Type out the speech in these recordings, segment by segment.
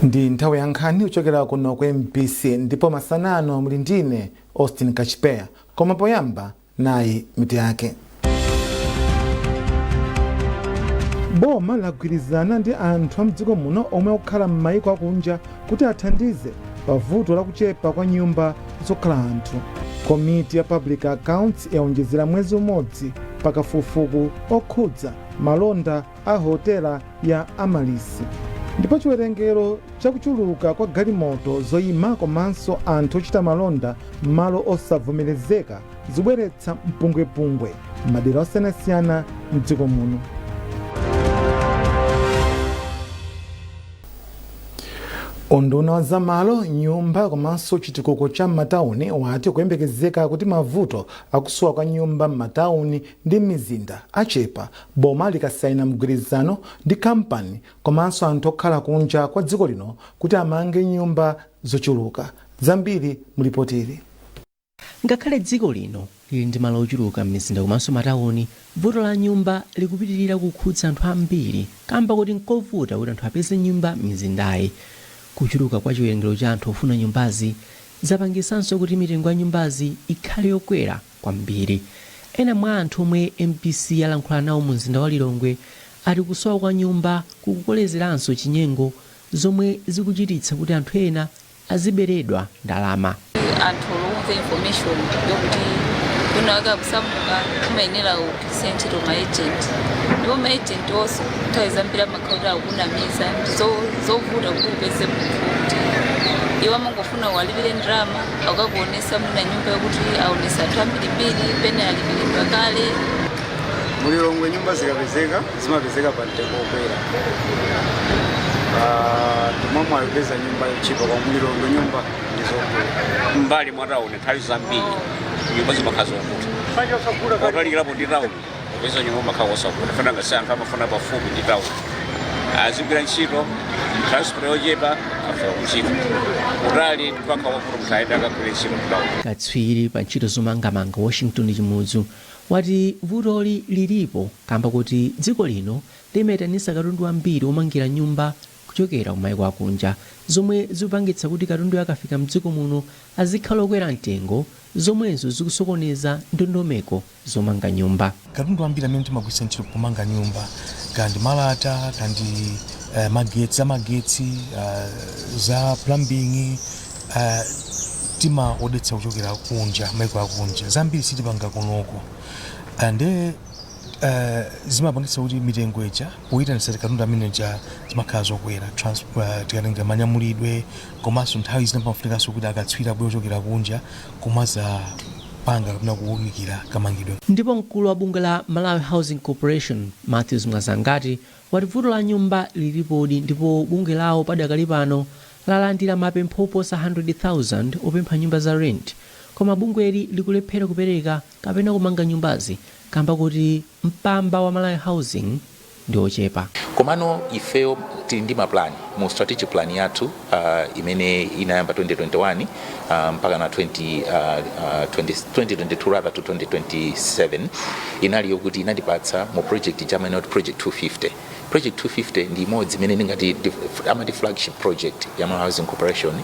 Ndi nthawi ya nkhani kuchokera kuno ku MBC, ndipo masana ano muli ndine Austin Kachipeya. Koma poyamba, nayi mitu yake. Boma lagwirizana ndi anthu a mdziko muno omwe akukhala m'mayiko akunja kuti athandize pa vuto la kuchepa kwa nyumba zokhala anthu. Komiti ya Public Accounts yaonjezera mwezi umodzi pa kafukufuku okhudza malonda a hotela ya Amaryllis. Ndipo chiwerengero chakuchuluka kwa galimoto zoyima komanso anthu ochita malonda m'malo osavomerezeka zibweretsa mpungwepungwe m'madera osiyanasiyana mdziko muno. Unduna wa zamalo, nyumba komanso chitukuko cha m'matawuni wati kuyembekezeka kuti mavuto akusowa kwa nyumba m'matawuni ndi m'mizinda achepa boma likasaina mgwirizano ndi kampani komanso anthu okhala kunja kwa dziko lino kuti amange nyumba zochuluka. Zambiri mulipotili. Ngakhale dziko lino lili ndi malo ochuluka m'mizinda komanso matawuni, vuto la nyumba likupitilira kukhudza anthu ambiri kamba koti nkovuta kuti anthu apeze nyumba m'mizindayi. Kuchuluka kwa chiwerengero cha anthu ofuna nyumbazi zapangisanso kuti mitengo ya nyumbazi ikhale yokwera kwambiri. Ena mwa anthu omwe mbc yalankhula nawo mu mzinda wa Lilongwe ati kusowa kwa nyumba kukukolezeranso chinyengo zomwe zikuchititsa kuti anthu ena aziberedwa ndalama. Anthu olo umve information yokuti wina wake akusamuka, umayenera ugwiritse ntchito ma agent, ndipo ma agent onso nthawi zambiri amakhala kuti akunamiza. Ndi zovuta kuti upeze munthu wokuti iwo amangofuna uwalipire ndalama, akakuonesa mwina nyumba yokuti aonesa anthu ambirimbiri, pena yalipiridwa kale. Mulilongwe nyumba zikapezeka zimapezeka pa mtengo wokwera. Ndimomwe ayipeza nyumba yochipa kwa mulilongwe nyumba ndi zokwera. Mbali mwa tawuni nthawi zambiri nyumba zimakhala zovuta. Otalikirapo ndi tawuni kupeza nyumba makhala osavuta. Fana ngasi anthu amafuna pafupi ndi tawuni, azigwira ntchito, transport yochepa, afika kuntchito. Kutali pakhala wavuta munthu ayende akagwire ntchito ku tawuni. Katswiri pa ntchito zomangamanga Washington Chimudzu wati vutoli lilipo kamba kuti dziko lino limaitanitsa katundu ambiri omangira nyumba kuchokera kumaiko akunja, zomwe zikupangitsa kuti katundu akafika mdziko muno azikhala okwera mtengo, zomwenso zikusokoneza ndondomeko zomanga nyumba. Katundu ambiri amene timagwiritsa ntchito pomanga nyumba, kandi malata, kandi magetsi, zamagetsi, za plumbing, timaodetsa kuchokera kunja, maiko akunja. Zambiri sitipanga kunoko, ande zimapangitsa kuti mitengo ija poyitanitsa katundu amene ja zimakhala zokwera. Tikatenga manyamulidwe, komanso nthawi zina pamafunikanso kuti akatswiri abwere kuchokera kunja kumazapanga kapena kuwunikira kamangidwe. Ndipo mkulu wa bungwe la Malawi Housing Corporation Matthews Mwazangati wati vuto la nyumba lilipodi, ndipo bungwe lawo padakali pano lalandira mapempho oposa 100,000 opempha nyumba za rent, koma bungweli likulephera kupereka kapena kumanga nyumbazi kamba kuti mpamba wa Malawi Housing ndi ochepa. Komano ifeyo tili ndi mapulani mu strategic plan yathu imene inayamba 2021 mpaka na 20, 20, 2022 rather to 2027, inali yokuti inatipatsa mu project chamene kuti Project 250. Project 250 ndi imodzi imene ndingati amati flagship project ya Malawi Housing Corporation.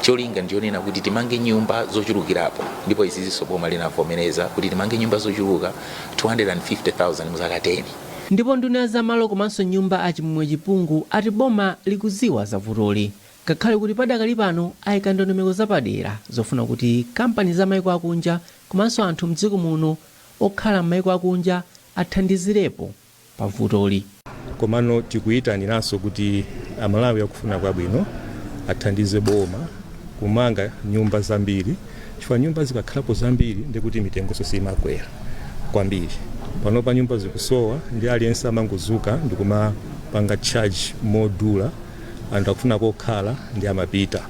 Cholinga ndiyonena kuti timange nyumba zochulukirapo, ndipo izizinso boma linavomereza kuti timange nyumba zochuluka 250,000 mu zaka 10. Ndipo nduna ya zamalo komanso nyumba a Chimwemwe Chipungu ati boma likudziwa za vutoli, ngakhale kuti padakali pano ayika ndondomeko zapadera zofuna kuti kampani za maiko akunja komanso anthu mdziko muno okhala m'maiko akunja athandizirepo pa vutoli. Komano tikuyitaniranso kuti Amalawi akufuna kwabwino athandize boma kumanga nyumba zambiri, chifukwa nyumba zikakhalapo zambiri ndikuti mitengonso simakwera kwambiri. Panopa nyumba zikusowa ndi aliyense amangozuka ndikumapanga charge modula. Anthu akufuna kokhala ndi amapita.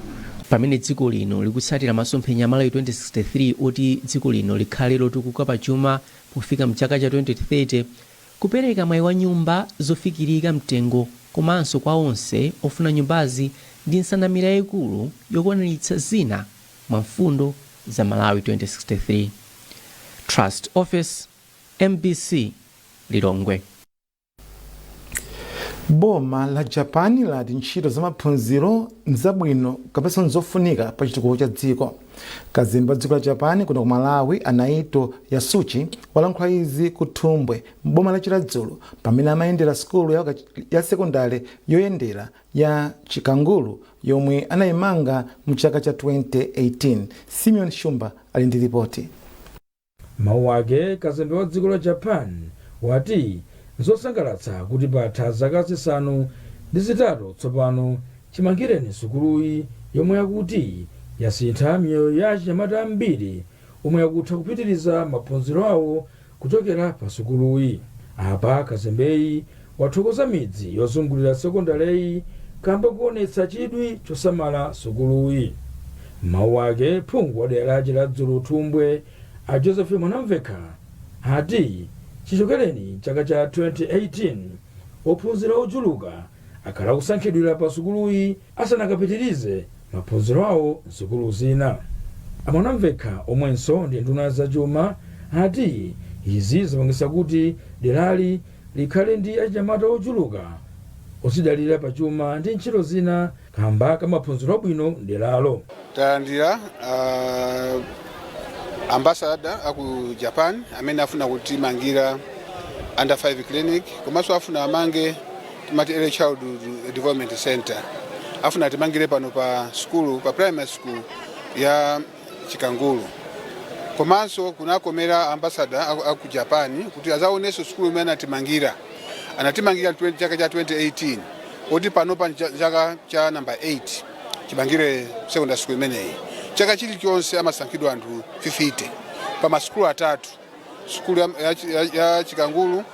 Pamene dziko lino likutsatira masomphenya a Malawi 2063 oti dziko lino likhale lotukuka pa chuma pofika mchaka cha 2030, kupereka mwayi wa nyumba zofikirika mtengo komanso kwa onse ofuna nyumbazi ndi nsanamira yayikulu yokwaniritsa zina mwa mfundo za Malawi 2063. Trust Office, MBC, Lilongwe. Boma la Japan lati ntchito za maphunziro nzabwino kapenso nzofunika pa chitukuko cha dziko. Kazembe wa dziko la Japan kuno ku Malawi, a Naito Yasushi, walankhula izi ku Thumbwe m'boma la Chiradzulu pamene amayendera sukulu ya sekondale yoyendera ya Chikangulu yomwe anayimanga mu chaka cha 2018. Simeon Shumba ali ndi ripoti. Mawu ake, kazembe wa dziko la Japan wati nzosangalatsa kuti patha zaka 8 tsopano chimangireni sukuluyi, yomwe yakuti yasintha miyoyo ya achinyamata ambiri omwe akutha kupitiriza maphunziro awo kuchokera pa sukuluyi. Apa kazembeyi wathokoza midzi yozungulira sekondaleyi kamba kuonetsa chidwi chosamala sukuluyi. Mawu ake, phungu wa dera la Chiradzulu Thumbwe, a Joseph Mwanamvekha, ati chichokereni chaka cha 2018 ophunzira ochuluka akhala kusankhidwira pa sukuluyi asanakapitirize maphunziro awo msukulu zina. A Mwanamvekha, omwenso ndi nduna zachuma, ati izi zapangitsa kuti derali likhale ndi achinyamata ochuluka odzidalira pachuma ndi ntchito zina kamba ka maphunziro abwino mderalo. Talandira ambassador aku Japan amene afuna kutimangira under 5 clinic, komanso afuna amange timati early childhood development center. Afuna atimangire pano pa school, pa primary school ya Chikangulu. Komanso kunakomera ambassador aku Japan kuti azaonenso sukulu imene anatimangira chaka cha 2018, kuti pano pa chaka cha number 8 chimangire secondary school imeneyi. Chaka chilichonse amasankhidwa anthu 50 pa masukulu atatu, sukulu ya Chikangulu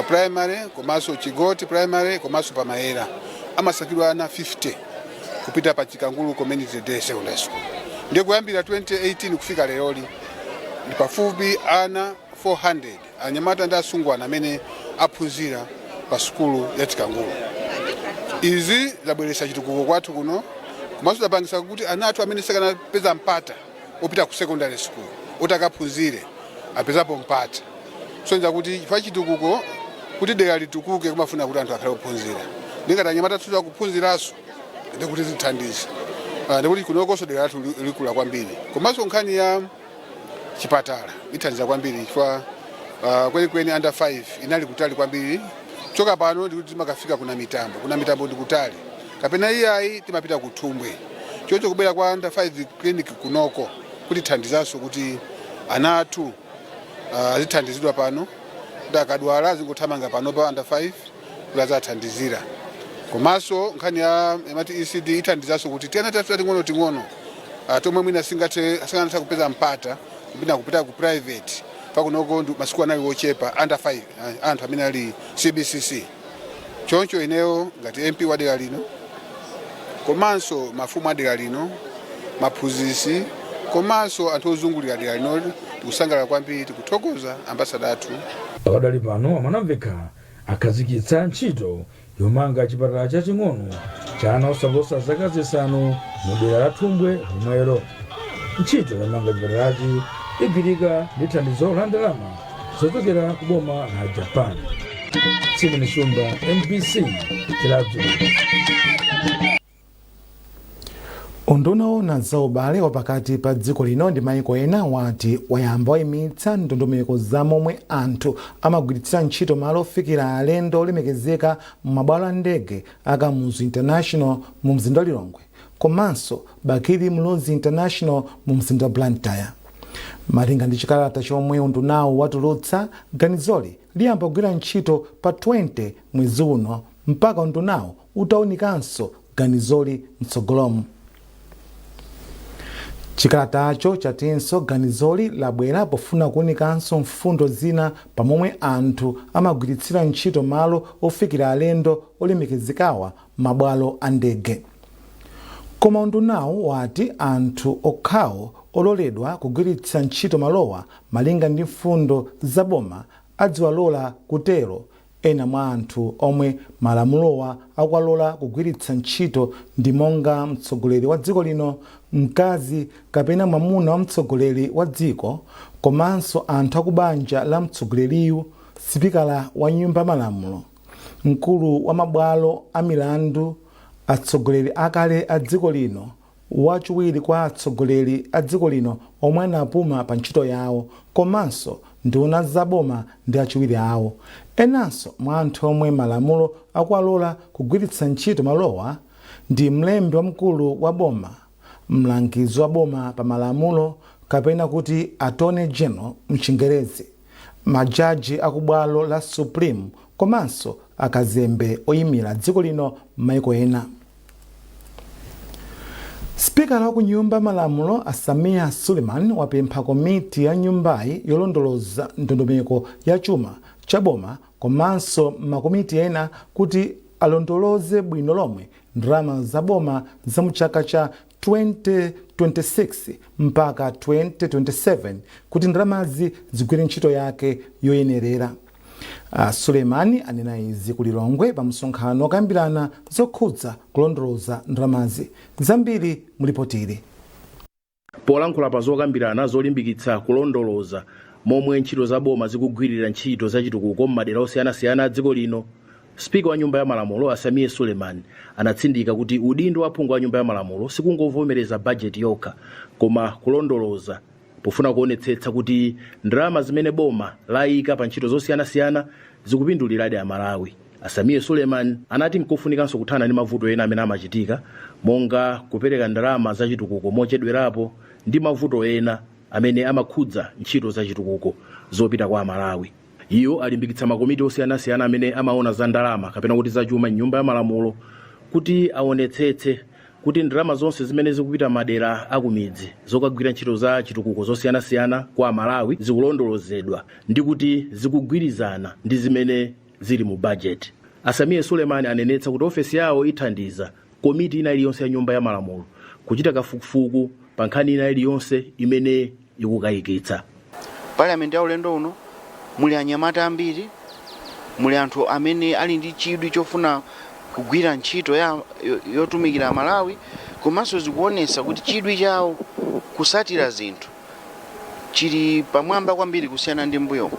primary, komanso Chigoti primary, komanso Pamayera. Amasankhidwa ana 50 kupita pa Chikangulu Community Day Secondary School. Ndiye kuyambira 2018 kufika leroli ndi pafupi ana 400, anyamata ndi asungwana, amene aphunzira pa sukulu ya Chikangulu. Izi zabweretsa chitukuko kwathu kuno, komanso zapangisa kuti ana athu amene sakanapeza mpata opita ku secondary school oti akaphunzire apezapo mpata. Sonza kuti chifukwa chitukuko, kuti dera litukuke kumafuna kuti anthu akhale ophunzira. Ndingati anyamata athu akuphunziranso, ndikuti zithandiza, ndikuti kunokonso dera lathu likula kwambiri. Komanso nkhani ya chipatala ithandiza kwambiri, chifukwa kwenikweni under 5 inali kutali kwambiri. Choka pano ndikuti timakafika kuna Mitambo, kuna Mitambo ndikutali, kapena iyayi timapita kuThumbwe. Choncho kubwera kwa under 5 clinic kunoko kuti thandizanso kuti ana athu azithandizidwa pano, kuti akadwala azingothamanga pano pa under 5 kuti azathandizira. Komanso nkhani ya imati ECD ithandizanso kuti tiana tathu tating'ono ting'ono tomwe mwina singathe kupeza mpata kupita ku private pakunoko, masiku anali ochepa under 5 anthu amene ali CBCC. Choncho ineyo ngati MP wa dera lino, komanso mafumu a dera lino, maphunzitsi, komanso anthu ozungulira dera lino, tikusangalala kwambiri, tikuthokoza ambassador athu. Pakadali pano a Mwanamvekha akhazikitsa ntchito yomanga chipatala chaching'ono cha ana osaposa zaka 5 mu dera la Thumbwe lomwelo. Ntchito yomanga chipatalachi igwirika ndi thandizo la ndalama zochokera ku boma la Japan. Simon Shumba, MBC, Chiradzulu. Unduna owona za ubale wapakati pa dziko lino ndi mayiko ena wati wayamba wayimitsa ndondomeko za momwe anthu amagwiritsira ntchito malo ofikira alendo olemekezeka m'mabwalo a ndege a Kamuzu International mu mzinda wa Lilongwe komanso Bakili Muluzi International mu mzinda wa Blantyre. Malinga ndi chikalata chomwe undunawu watulutsa, ganizoli liyamba kugwira ntchito pa 20 mwezi uno mpaka undunawu utawunikanso ganizoli mtsogolomu. Chikalatacho chatinso ganizoli labwera pofuna kuwunikanso mfundo zina pamomwe anthu amagwiritsira ntchito malo ofikira alendo olemekezekawa mabwalo a ndege. Koma undunawu wati anthu okhawo ololedwa kugwiritsa ntchito malowa malinga ndi mfundo zaboma adziwalola kutero. Ena mwa anthu omwe malamulowa akuwalola kugwiritsa ntchito ndi monga mtsogoleri wa dziko lino, mkazi kapena mwamuna wa mtsogoleri wa dziko, komanso anthu akubanja la mtsogoleriyu, sipikala wa nyumba malamulo, Mkulu wa mabwalo a milandu, atsogoleri akale a dziko lino, wachiwiri kwa atsogoleri a dziko lino omwe anapuma pa ntchito yawo, komanso nduna zaboma ndi achiwiri awo. Enanso mwa anthu omwe malamulo akuwalola kugwiritsa ntchito malowa ndi mlembi wamkulu wa boma, mlangizi wa boma pa malamulo kapena kuti Attorney General mchingerezi, majaji akubwalo la Supreme, komanso akazembe oyimira dziko lino m'maiko ena. Spikala wa ku Nyumba Malamulo a Sameer Suleman wapempha komiti ya nyumbayi yolondoloza ndondomeko ya chuma cha boma komanso makomiti ena kuti alondoloze bwino lomwe ndalama za boma za mchaka cha 2026 mpaka 2027 kuti ndalamazi zigwire ntchito yake yoyenerera. Sulemani anena izi ku Lilongwe pa msonkhano okambirana zokhudza kulondoloza ndalamazi. Zambiri mulipotili. Polankhula pa zokambirana zolimbikitsa kulondoloza momwe ntchito za boma zikugwirira ntchito zachitukuko m'madera osiyanasiyana a dziko lino, spika wa Nyumba ya Malamulo a Sameer Suleman anatsindika kuti udindo wa phungu wa Nyumba ya Malamulo sikungovomereza bajeti yokha, koma kulondoloza pofuna kuonetsetsa kuti ndalama zimene boma layika pa ntchito zosiyanasiyana zikupinduliradi Amalawi. A Sameer Suleman anati nkofunikanso kuthana ndi mavuto ena amene amachitika, monga kupereka ndalama zachitukuko mochedwerapo ndi mavuto ena amene amakhudza ntchito zachitukuko zopita kwa Amalawi. Iwo alimbikitsa makomiti osiyanasiyana amene amaona za ndalama kapena kuti zachuma m'Nyumba ya Malamulo kuti aonetsetse kuti ndalama zonse zimene zikupita madera akumidzi zokagwira ntchito za chitukuko zosiyanasiyana kwa Amalawi zikulondolozedwa ndi kuti zikugwirizana ndi zimene zili mu bajeti. A Sameer Suleman anenetsa kuti ofesi yawo ithandiza komiti ina iliyonse ya Nyumba ya Malamulo kuchita kafukufuku pa nkhani ina iliyonse imene ikukayikitsa. Parliament ya ulendo uno muli anyamata ambiri, muli anthu amene ali ndi chidwi chofuna kugwira ntchito yotumikira Malawi, komanso zikuonesa kuti chidwi chawo kusatira zinthu chili pamwamba kwambiri kusiyana ndi mbuyomo.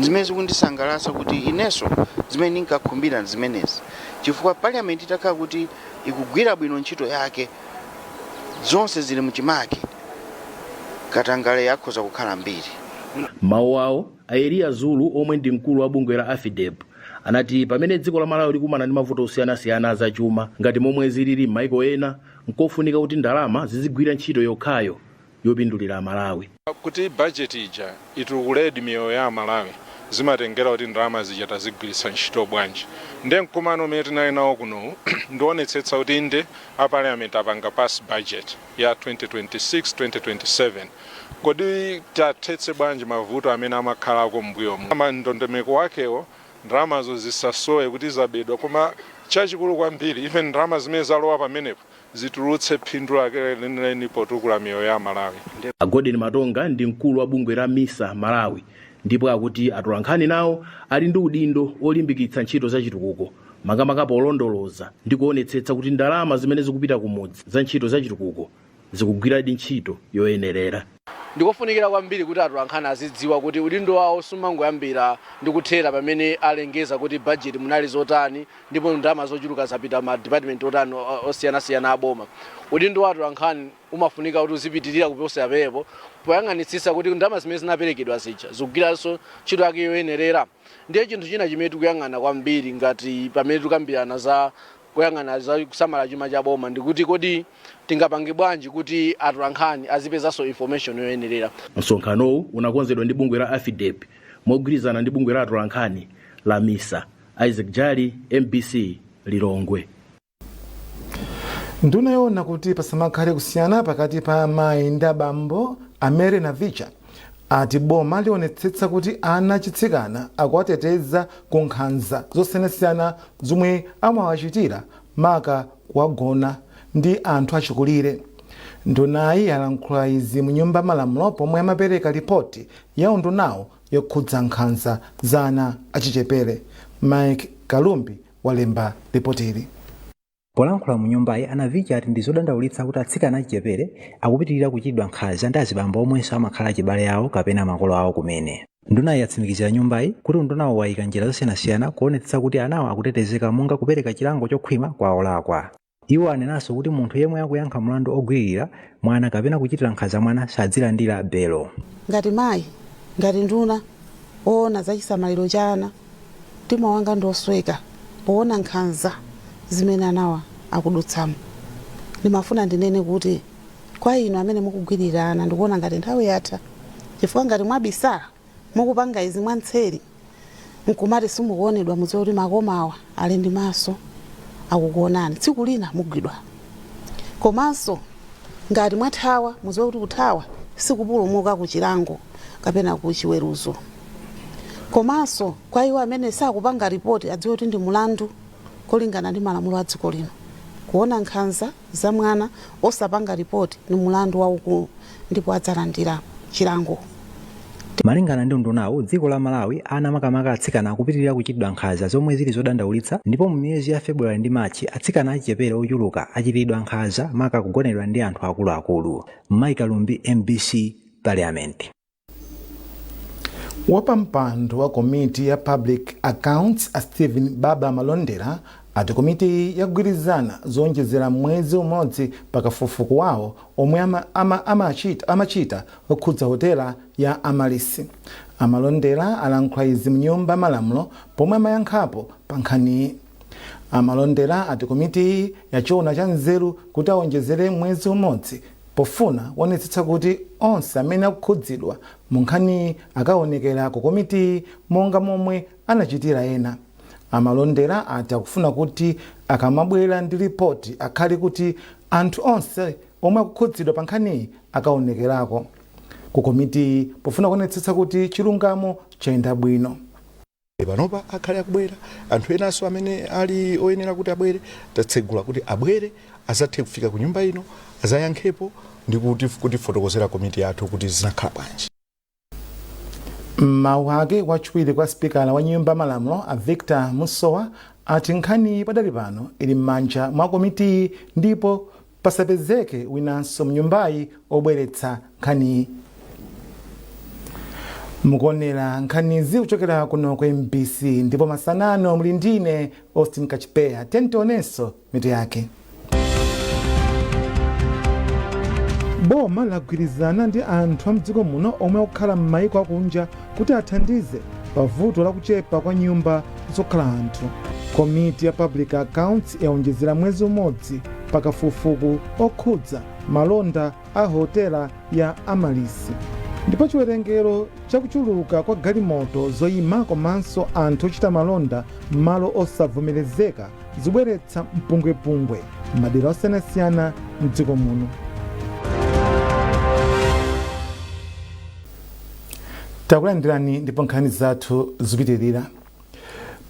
Zimene zikundisangalatsa kuti inenso zimene ndinkakhumbira zimenezi, chifukwa parliament itakhala kuti ikugwira bwino ntchito yake, zonse zili muchimake, katangale akhoza kukhala mbiri. Mawu awo, a Eliya Zulu omwe ndi mkulu wa bungwe la AFIDEP anati pamene dziko la Malawi likumana ndi mavuto osiyanasiyana azachuma ngati momwe zilili m'maiko ena, nkofunika kuti ndalama zizigwira ntchito yokhayo yopindulira Amalawi. Kuti bajeti ija itukuledi miyoyo ya Amalawi zimatengera kuti ndalama zija tazigwiritsa ntchito bwanji. Ndiye mkumano umene tinali nawo kunowu ndionetsetsa kuti inde, a parliament apanga pass budget ya 2026 2027, kodi tathetse bwanji mavuto amene amakhalako m'mbuyomu? Ndondomeko wakewo, ndalamazo zisasowe kuti zabedwa, koma chachikulu kwambiri, even ndalama zimene zalowa pamenepo zitulutse phindu lake lenileni potukula miyoyo ya Amalawi. Gordon Matonga ndi mkulu wa bungwe la MISA Malawi ndipo akuti atolankhani nawo ali ndi udindo olimbikitsa ntchito zachitukuko, makamaka polondoloza ndi kuonetsetsa kuti ndalama zimene zikupita kumudzi za ntchito zachitukuko zikugwiradi ntchito yoyenerera. Ndikofunikira kwambiri kuti atolankhani azidziwa kuti udindo wawo sumangoyambira ndi kuthera pamene alengeza kuti bajeti munali zotani ndipo ndalama zochuluka zapita ma department otani osiyanasiyana aboma. Udindo wa atolankhani umafunika kuti uzipitirira kuposa pepo, poyang'anitsitsa kuti ndalama zimene zinaperekedwa zija zikugwiranso ntchito yake yoyenerera. Ndiye chinthu china chimene tikuyang'ana kwambiri ngati pamene tikambirana za kuyang'ana za kusamala chuma cha boma ndikuti kodi tingapange bwanji kuti atolankhani azipezanso information yoyenerera. Msonkhanowu unakonzedwa ndi bungwe la AFIDEP mogwirizana ndi bungwe la atolankhani la MISA. Isaac Jali, MBC, Lilongwe. Nduna yoona kuti pasamakhale kusiyana pakati pa amayi ndi abambo, a Mary Navicha, ati boma lionetsetsa kuti ana achitsikana akuwateteza ku nkhanza zosiyanasiyana zomwe amawachitira, maka kuwagona ndi anthu achikulire. Ndunayi yalankhula izi mu Nyumba Malamulo pomwe amapereka ripoti ya undunawo yokhudza nkhanza za ana achichepere. Mike Kalumbi walemba ripotili. Polankhula mu nyumbayi, a Navicha ati ndi zodandaulitsa kuti atsikana achichepere akupitirira kuchitidwa nkhanza ndi azibambo omwenso amakhala achibale awo kapena makolo awo kumene. Ndunayi yatsimikizira nyumbayi kuti undunawo wayika njira zosiyanasiyana kuonetsetsa kuti anawa akutetezeka, monga kupereka chilango chokhwima kwa olakwa. Iwo anenanso kuti munthu yemwe akuyankha mlandu ogwiririra mwana kapena kuchitira nkhanza mwana sadzilandira belo. Ngati mayi, ngati nduna oona za chisamaliro cha ana, mtima wanga ndiosweka poona nkhanza zimene anawa akudutsamo. Ndimafuna ndinene kuti kwa inu amene mukugwirira ana, ndikuona ngati nthawi yatha, chifukwa ngati mwabisala mukupanga izi mwanseri nkumati simukuonedwa, mudziwe kuti makomawa ali ndi maso, akukuonani, tsiku lina mugwidwa. Komanso ngati mwathawa, mudziwe kuti kuthawa sikupulumuka ku chilango kapena ku chiweruzo. Komanso kwa iwo amene sakupanga ripoti, adziwe kuti ndi mulandu kolingana ndi malamulo a dziko lino. Kuona nkhanza za mwana osapanga ripoti ni mulandu waukulu ndipo adzalandira chilango. Malingana ndi undunawu, dziko la Malawi ana, makamaka atsikana, akupitirira kuchitidwa nkhanza zomwe zili zodandaulitsa, ndipo mu miyezi ya Februwale ndi Machi atsikana achichepere ochuluka achitidwa nkhanza, maka kugonedwa ndi anthu akuluakulu. Mike Lumbi, MBC, Parliament. Wapampando wa komiti ya Public Accounts a Stephen Baba Malondera ati komiti yagwirizana zowonjezera mwezi umodzi pakafukufuku wawo omwe amachita okhudza hotela ya Amaryllis. Amalondera alankhula izi mnyumba malamulo pomwe amayankhapo pa nkhaniyi. Amalondera ati komiti yachiona cha nzeru kuti awonjezere mwezi umodzi pofuna kuonetsetsa kuti onse amene akukhudzidwa mu nkhaniyi akaonekera ku komiti monga momwe anachitira ena. Amalondera ati akufuna kuti akamabwera ndi ripoti akhale kuti anthu onse omwe akukhudzidwa pa nkhaniyi akaonekerako ku komiti pofuna kuonetsetsa kuti chilungamo chayenda bwino. Panopa akhale akubwera anthu enanso amene ali oyenera kuti abwere. Tatsegula kuti abwere, azathe kufika ku nyumba ino, azayankhepo ndi kutifotokozera komiti yathu kuti zinakhala bwanji. Mawu ake, wachiwiri kwa spikala wa nyumba malamulo a Victor Musowa ati nkhani padali pano ili m'manja mwa komitiyi ndipo pasapezeke winanso mnyumbayi obweretsa nkhaniyi. Mukuonera nkhanizi kuchokera kuno ku MBC ndipo masanano muli ndine Austin Kachipeya. Tentionenso mitu yake. Boma lagwirizana ndi anthu a mdziko muno omwe akukhala m'mayiko akunja kuti athandize pa vuto la kuchepa kwa nyumba zokhala anthu. Komiti ya Public Accounts yaonjezera mwezi umodzi pakafukufuku okhudza malonda a hotela ya Amaryllis, ndipo chiwerengero chakuchuluka kwa galimoto zoyima komanso anthu ochita malonda m'malo osavomerezeka zibweretsa mpungwepungwe m'madera osiyanasiyana mdziko muno. Takulandirani ndipo nkhani zathu zipitirira.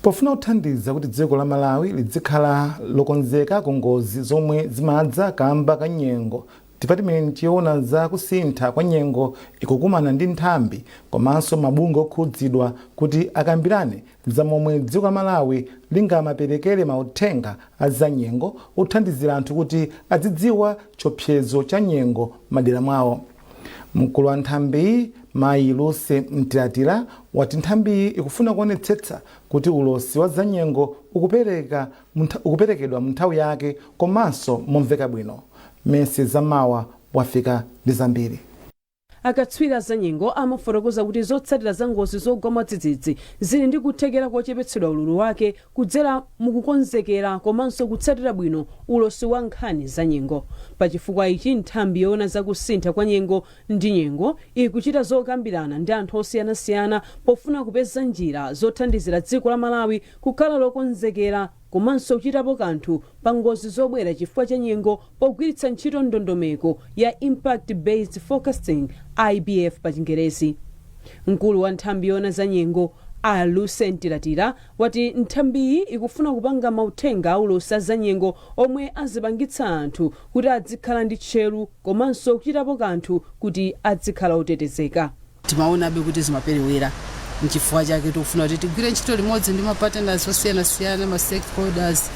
Pofuna kuthandiza kuti dziko la Malawi lidzikhala lokonzeka ku ngozi zomwe zimadza kamba ka nyengo, dipatimenti yoona za kusintha kwa nyengo ikukumana ndi nthambi komanso mabungwe okhudzidwa kuti akambirane za momwe dziko la Malawi lingamaperekere mauthenga a za nyengo othandizira anthu kuti azidziwa chiopsezo cha nyengo madera mwawo. Mkulu wa nthambiyi, Mayi Lucy Mtilatila, wati nthambiyi ikufuna kuonetsetsa kuti ulosi wa zanyengo ukuperekedwa mu nthawi yake komanso momveka bwino. Mesi Zamawa wafika ndi zambiri. Akatswiri a zanyengo amafotokoza kuti zotsatira za ngozi zogwa mwadzidzidzi zili ndi kuthekera kochepetsedwa ululu wake kudzera mukukonzekera komanso kutsatira bwino ulosi wa nkhani za nyengo. Pachifukwa ichi, nthambi yoona za kusintha kwa nyengo ndi nyengo ikuchita zokambirana ndi anthu osiyanasiyana pofuna kupeza njira zothandizira dziko la Malawi kukhala lokonzekera komanso kuchitapo kanthu pa ngozi zobwera chifukwa cha nyengo pogwiritsa ntchito ndondomeko ya Impact Based Forecasting, IBF pa Chingerezi. Mkulu wa nthambi yoona za nyengo a Lucy Mtilatila wati nthambiyi ikufuna kupanga mauthenga aulosi a zanyengo omwe azipangitsa anthu kuti adzikhala ndi tcheru komanso kuchitapo kanthu kuti adzikhala otetezeka. Timaonabe kuti zimaperewera, nchifukwa chake tikufuna kuti tigwire ntchito limodzi ndi ma partners osiyanasiyana, ma stakeholders,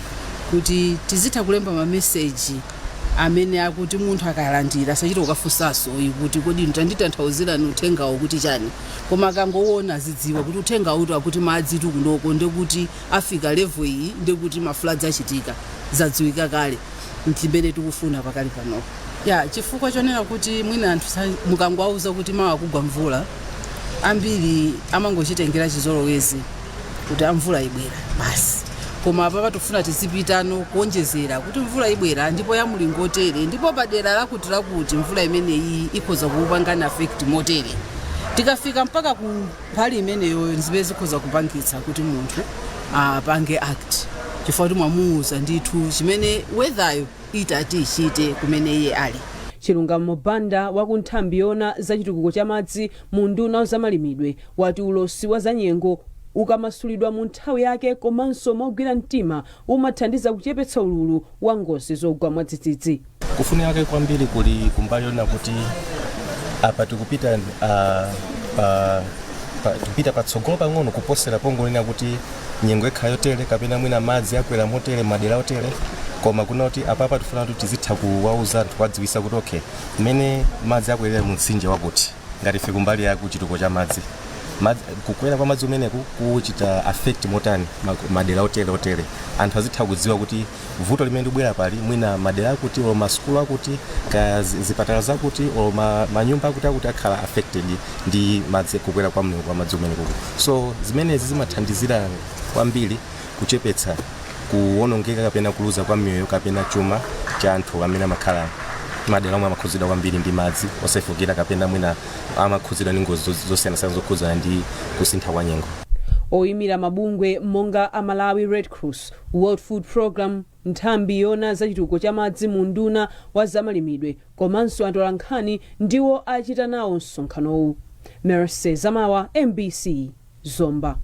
kuti tizitha kulemba mameseji Amene akuti munthu akalandira asachite kukafunsanso kuti kodi tanditanthauzirani uthengawo kuti chani, koma akangoona azidziwa kuti uthengawo uti akuti madzi tikunoko, ndekuti afika level iyi, ndekuti ma floods achitika, zadziwika kale. Nchimene tikufuna pakali panopo ya, chifukwa chonena kuti mwina anthu mukangowauza kuti mawa kugwa mvula, ambiri amangochitengera chizolowezi kuti amvula ibwera basi. Koma apapa tifuna tizipitano kuonjezera kuti mvula ibwera ndipo ya mulingo otere, ndipo padera lakuti lakuti mvula imeneyi ikhoza kuupangani affect motere. Tikafika mpaka ku mbali imeneyo, zimene zikhoza kupangitsa kuti munthu apange act, chifukwa kuti mwamuuza ndithu chimene weather-yo itati ichite kumene iye ali. Chilungamo Banda wa ku nthambi yoona za chitukuko cha madzi mu nduna zamalimidwe wati ulosi wa zanyengo ukamasulidwa mu nthawi yake komanso mogwira mtima umathandiza kuchepetsa ululu wa ngozi zogwa mwadzidzidzi. Kufunika kwake kwambiri kuli kumbali yonena kuti apa tikupita tikupita patsogolo pang'ono kuposera pongonena kuti nyengo ikhala yotere kapena mwina madzi akwera motere madera otere, koma kuna kuti apapa tifuna kuti tizitha kuwauza anthu, kuwadziwisa kuti okay, mmene madzi akwerera mu mtsinje wakuti, ngati ife kumbali ya kuchitukuko cha madzi, kukwera kwa madzi umeneku kuchita affect motani madera otere otere, anthu azitha kudziwa kuti vuto limene likubwera pali mwina madera akuti olo masukulu akuti ka zipatala zakuti olo manyumba akuti akuti akhala affected ndi madzi, kukwera kwa mlingo kwa madzi umenekuku. So zimenezi zimathandizira kwambiri kuchepetsa kuwonongeka kapena kuluza kwa miyoyo kapena chuma cha anthu amene amakhala madera omwe amakhudzidwa kwambiri ndi madzi osefukira kapena mwina amakhudzidwa ndi ngozi zosiyanasiyana zokhudzana ndi kusintha kwa nyengo. Oyimira mabungwe monga a Malawi Red Cross, World Food Program, nthambi yoona zachitukuko cha madzi mu nduna wa zamalimidwe komanso atolankhani ndiwo achita nawo msonkhanowu. Mercy Zamawa, MBC, Zomba.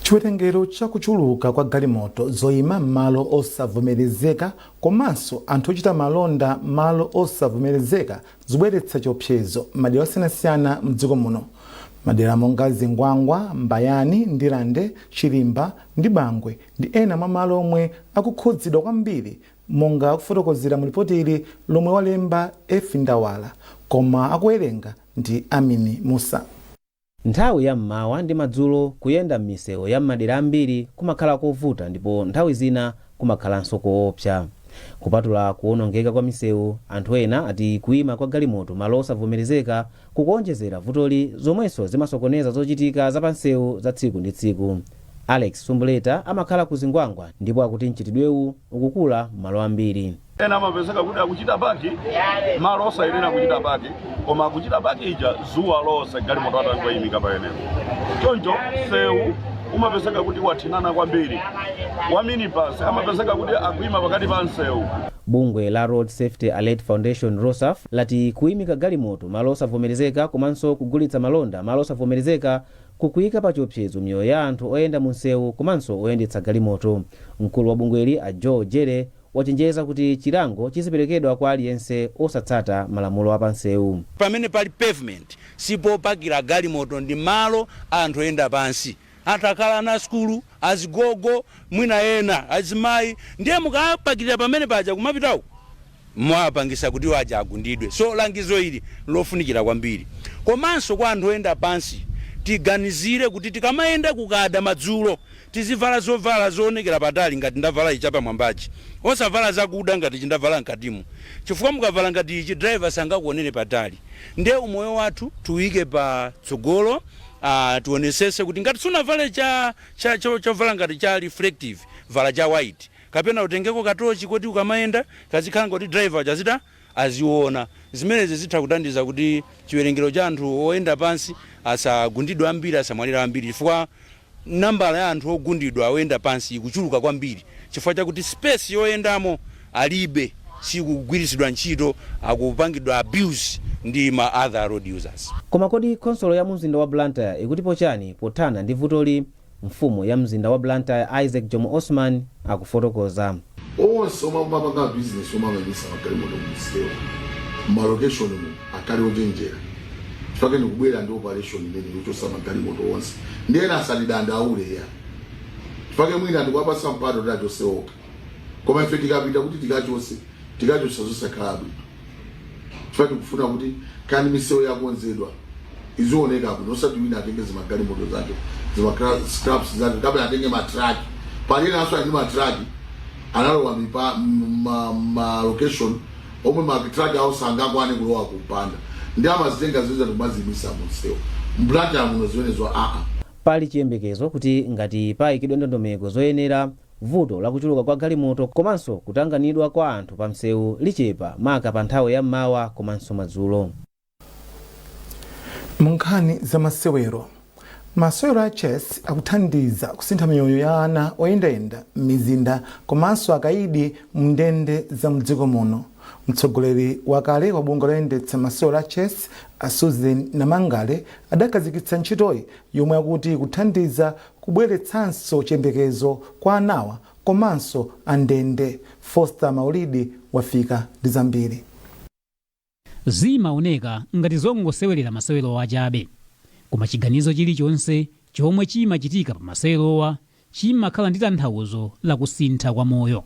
Chiwerengero chakuchuluka kwa galimoto zoyima m'malo osavomerezeka komanso anthu ochita malonda malo osavomerezeka zibweretsa chiopsezo madera osiyanasiyana mdziko muno. Madera monga Zingwangwa, Mbayani, Ndilande, Chilimba ndi Bangwe ndi ena mwa malo omwe akukhudzidwa kwambiri, monga akufotokozera mu ripoti ili lomwe walemba Efi Ndawala, koma akuwerenga ndi Amini Musa. Nthawi ya mmawa ndi madzulo, kuyenda m'misewu ya m'madera ambiri kumakhala kovuta ndipo nthawi zina kumakhalanso koopsa. Kupatula kuwonongeka kwa misewu, anthu ena ati kuyima kwa galimoto malo osavomerezeka kukuonjezera vutoli, zomwenso zimasokoneza zochitika zapansewu za tsiku ndi tsiku. Alex Sumbuleta amakhala ku Zingwangwa ndipo akuti mchitidwewu ukukula malo ambiri. Ena amapezeka kuti akuchita park malo osayenera kuchita park, koma akuchita park ija zuwa lonse, galimoto atangoyimika payenepo. Choncho sewu umapezeka kuti wathinana kwambiri, wa minibus amapezeka kuti akuyima pakati pa msewu. Bungwe la Road Safety Alert Foundation, ROSAF, lati kuyimika galimoto malo osavomerezeka komanso kugulitsa malonda malo osavomerezeka kukuyika pa chiopsezo miyoyo ya anthu oyenda mu msewu komanso oyendetsa galimoto. Mkulu wa bungweli, a Joe Jere, wachenjeza kuti chilango chiziperekedwa kwa aliyense osatsata malamulo apansewu. Pamene pali pavement sipopakira galimoto, ndi malo anthu oyenda pansi, atakhala ana sukulu, azigogo, mwina ena azimayi, ndiye mukapakirira pamene paja kumapitawo mwapangisa kuti waja agundidwe. So langizo ili lofunikira kwambiri. Komanso kwa anthu oyenda pansi, tiganizire kuti tikamayenda kukada madzulo tizivala zovala zoonekera patali ngati ndavala ichi pamwambachi, osavala zakuda ngati chindavala mkatimu, chifukwa mukavala ngati ichi driver sangakuonere patali. Ndiye umoyo wathu tiuyike pa tsogolo. Tionesese kuti ngati sunavale cha chovala ngati cha reflective, vala cha white kapena utengeko katochi kuti ukamayenda kazikhala ngati driver chazita aziona. Zimenezi zitha kuthandiza kuti chiwerengero cha anthu oyenda pansi asagundidwe ambiri, asamwalire ambiri, chifukwa nambala ya anthu ogundidwa oyenda pansi ikuchuluka kwambiri chifukwa chakuti space yoyendamo alibe, sikugwiritsidwa ntchito, akupangidwa abuse ndi ma other road users. Koma kodi khonsolo ya mumzinda wa Blantyre ikutipo chani pothana ndi vutoli? Mfumu ya mzinda wa Blantyre, Isaac Jomo Osman, akufotokoza. Onse omwe amapanga bizinesi omwe amayimisa magalimoto mumsewu ma location mu akhale ochenjera, chifukwa ndikubwera ndi operation imene yochosa magalimoto onse, ndi ena asatidandaule ya, chifukwa mwina ndikuwapasa mpata kuti achose okha. Koma ife tikapita kuti tikachose, tikachosa zosakhala bwino, chifukwa tikufuna kuti kani misewu yakonzedwa izioneka bwino, osati wina atenge zimagalimoto zake, zima scraps zake, kapena atenge matraki. Pali enanso ali ndi matraki analowa mipa ma location omwe matraki awo sangakwane kulowa kumpanda, ndi amazitenga ziweza ndikumaziyimisa munsewu mBlantyre muno. Zimenezo aa. Pali chiyembekezo kuti ngati payikidwe ndondomeko zoyenera, vuto lakuchuluka kwa galimoto komanso kutanganidwa kwa anthu pa msewu lichepa, maka pa nthawi ya mmawa komanso madzulo. Mu nkhani za masewero, masewero a chess akuthandiza kusintha miyoyo ya ana oyendayenda m'mizinda komanso akaidi mndende za mdziko muno. Mtsogoleri wakale wa bungwe loyendetsa masewero a chess, a Susan Namangale, adakhazikitsa ntchitoyi yomwe akuti ikuthandiza kubweretsanso chiyembekezo kwa anawa komanso andende. Foster Maulidi wafika ndi zambiri. Zimaoneka ngati zongosewerera masewerowa chabe, koma chiganizo chilichonse chomwe chimachitika pa masewerowa chimakhala ndi tanthauzo lakusintha kwa moyo.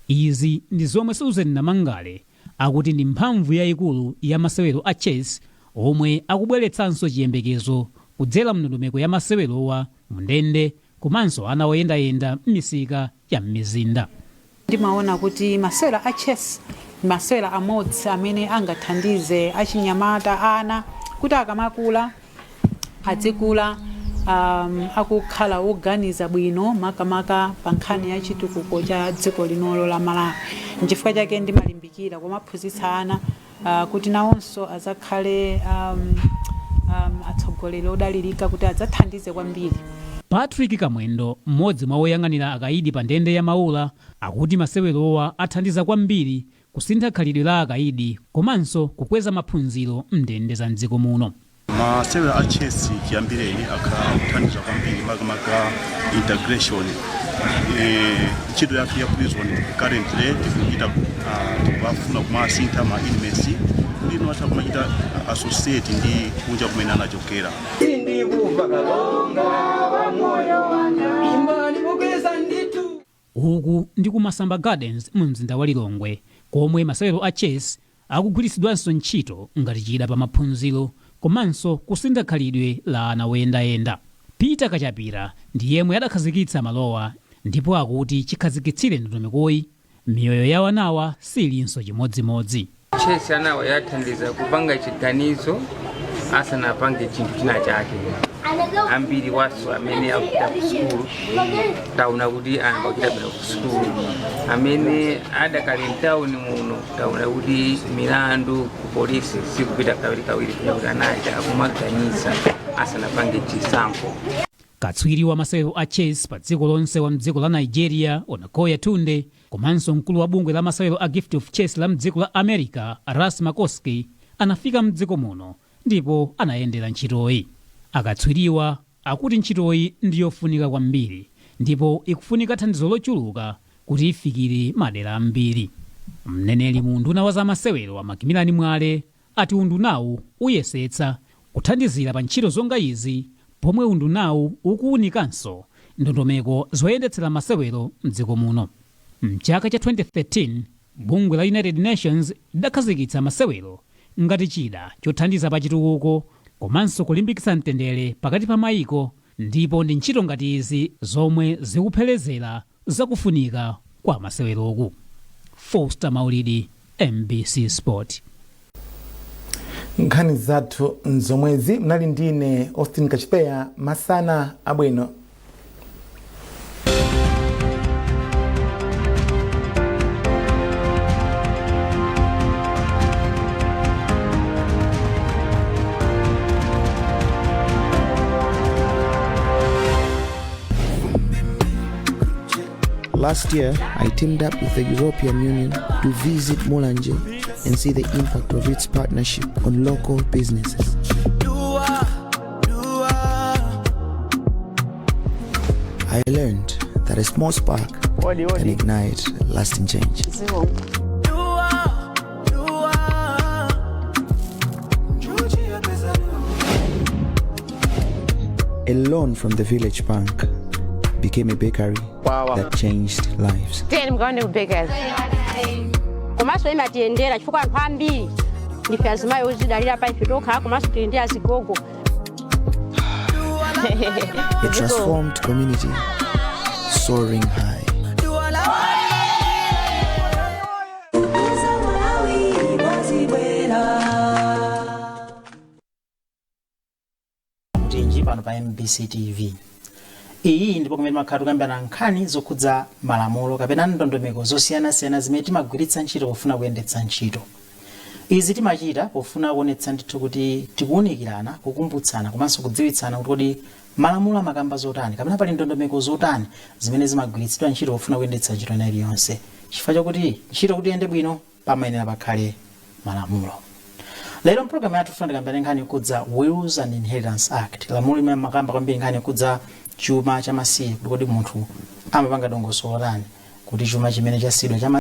Izi ndi zomwe Susan Namangale akuti ndi mphamvu yayikulu ya masewero a chess omwe akubweretsanso chiyembekezo kudzera mndondomeko ya masewerowa mundende komanso ana oyendayenda m'misika ya m'mizinda. Ndimaona kuti masewera a chess ndi masewera amodzi amene angathandize achinyamata, ana, kuti akamakula adzikula akukhala woganiza bwino, makamaka pa nkhani ya chitukuko cha dziko linolo la Malawi. Nchifukwa chake ndimalimbikira kumaphunzitsa ana kuti nawonso adzakhale atsogoleri odalirika kuti adzathandize kwambiri. Patrick Kamwendo, mmodzi mwa oyang'anira akaidi pa ndende ya Maula, akuti masewerowa athandiza kwambiri kusintha khalidwe la akaidi komanso kukweza maphunziro mndende za mdziko muno. Masewera a chess chiyambireni akhala akuthandiza kwambiri, makamaka integration. Ntchito yathu ya prison currently tikuchita, tikufuna kumasintha ma inmates kuti ino atha kumachita associate ndi kunja kumene anachokera. Sindikuva kalonga wa moyo wanga, imbani mokweza ndithu. Uku ndi ku Masamba Gardens mu mzinda wa Lilongwe komwe masewero a chess akugwiritsidwanso ntchito ngati chida pa maphunziro komanso kusintha khalidwe la ana oyendayenda. Peter Kachapira ndi yemwe adakhazikitsa malowa ndipo akuti chikhazikitsire ndondomekoyi, miyoyo ya anawa silinso chimodzimodzi. Chess anawa yathandiza kupanga chiganizo asanapange chinthu china chake. Ambiri waso amene akupita ku sukulu taona kuti ayamba kuchita bwino ku sukulu. Amene adakali mtawuni muno taona kuti milandu ku polisi sikupita kawirikawiri kuti anaja akumaganiza asanapange chisankho. Katswiri wa masewero a chess pa dziko lonse wa mdziko la Nigeria, Onakoya Tunde, komanso mkulu wa bungwe la masewero a Gift of Chess la mdziko la America, Russ Makoski, anafika mdziko muno ndipo anayendera ntchitoyi. Akatswiriwa akuti ntchitoyi ndiyofunika kwambiri ndipo ikufunika thandizo lochuluka kuti ifikire madera ambiri. Mneneri mu unduna wa zamasewero wa Macmillan Mwale ati undunawu uyesetsa kuthandizira pa ntchito zonga izi pomwe undunawu ukuwunikanso ndondomeko zoyendetsera masewero mdziko muno. Mchaka cha 2013 bungwe la United Nations lidakhazikitsa masewero ngati chida chothandiza pa chitukuko komanso kulimbikitsa mtendere pakati pa mayiko, ndipo ndi ntchito ngati izi zomwe zikuphelezera zakufunika kwa maseweroku. Foster Maulidi, MBC Sport. Nkhani zathu nzomwezi. Mnali ndine Austin Kachipeya. Masana abwino. Last year, I teamed up with the European Union to visit Mulanje and see the impact of its partnership on local businesses. I learned that a small spark can ignite lasting change. A loan from the village bank became a bakery that changed lives. Tiyeni mukaone ku bakery. Komanso imatiyendera chifukwa anthu ambiri ndife azimayi ozidalira pa ife tokha, komanso tili ndi azigogo. A transformed community soaring high. Mutinji pano pa MBC TV iyi, ndipo kumene timakhala tikambirana nkhani zokhudza malamulo kapena ndondomeko zosiyanasiyana zimene timagwiritsa ntchito pofuna kuyendetsa ntchito. Izi timachita pofuna kuonetsa ndithu kuti tikuwunikirana, kukumbutsana komanso kudziwitsana kuti kodi malamulo amakamba zotani kapena pali ndondomeko zotani zimene zimagwiritsidwa ntchito pofuna kuyendetsa ntchito ina iliyonse, chifukwa chakuti ntchito kuti iyende bwino pamayenera pakhale malamulo. Lero mpulogalamu yathu tifuna tikambirane nkhani yokhudza Wills and Inheritance Act, lamulo limene makamba kwambiri nkhani yokhudza chuma chamasiye, kuti kodi munthu amapanga dongosolo lotani kuti chuma chimene chasiyidwa chama